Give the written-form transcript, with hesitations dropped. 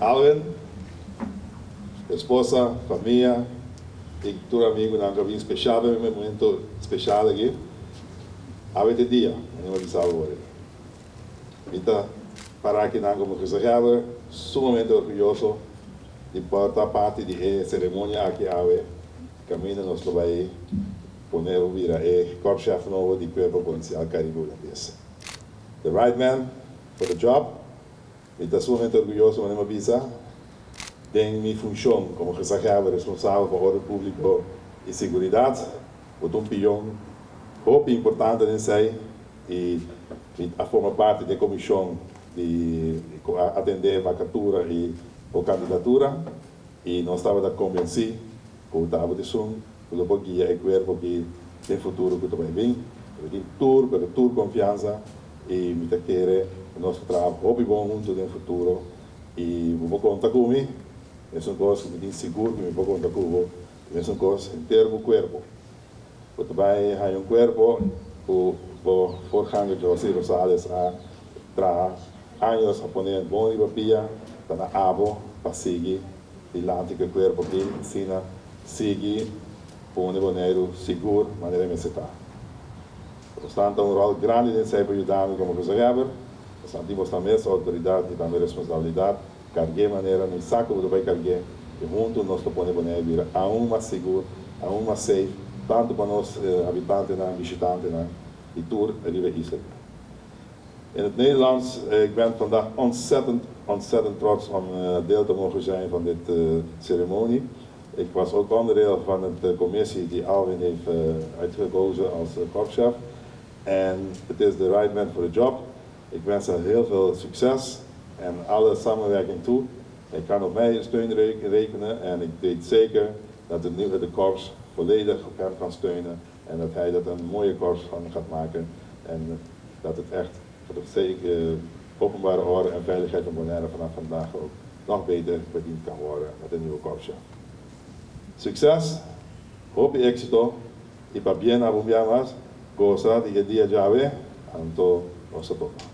Alwin, esposa, famia i tur amigunan ku a bin spesial pa e momento spesial aki. Awe ta e dia, mi a bisa awor. Mi ta para akinan komo gezaghebber sumamente orguyoso di por ta parti di e seremonia aki awe kaminda nos lo bai pone bo bira e korpschef nobo di Kuerpo Polisial Karibe Hulandes. The right man for the job. Mi ta sumamente orguyoso manera mi a bisa den mi funshon komo gezaghebber responsabel pa orden públiko i seguridat. Bo ta un pion hopi importante den esei i mi a forma parti di e komishon di ku a atendé e vakatura i bo kandidatura i nos tabata konbensí ku tabata esun ku lo por guia e kuerpo aki den futuro ku ta bai bin. Mi tin tur pero tur konfiansa i mi ta kere ku nos ta traha hopi bon huntu den futuro i bo por konta ku mi. Mesun kos ku mi tin sigur ku mi por konta ku bo, mesun kos henter bo kuerpo. Bo ta bai haña un kuerpo ku bo voorganger José Rosales a traha años a pone bon riba pia, ta na abo pa sigui dilanti ku e kuerpo aki, asina sigui pone Boneiru sigur manera e mester ta. Bosnan ta un ròl grandi den esei pa yuda mi komo gezaghebber. Bosnan tin bosnan mes outoridat i tambe responsabilidat. Karg'é manera mi sa ku bo ta bai karg'é i huntu nos ta pone Boneiru bira aun mas sigur, aun mas safe, tantu pa nos habitantenan, bishitantenan i tur riba e isla. In het Nederlands, ik ben vandaag ontzettend, ontzettend trots om deel te mogen zijn van dit ceremonie. Ik was ook onderdeel van de commissie die Alwin heeft uitgekozen als korpschef. En het is de right man for the job. Ik wens haar heel veel succes en alle samenwerking toe. Hij kan op mij steun rekenen en ik weet zeker dat het nieuwe de korps volledig op hem kan steunen en dat hij dat een mooie korps van gaat maken en dat het echt voor de openbare orde en veiligheid van Bonaire vanaf vandaag ook nog beter bediend kan worden met de nieuwe korpschef. Succes, hopi éxito i pabien na bo mas, gosa di e dia djawe, anto nos ta topa.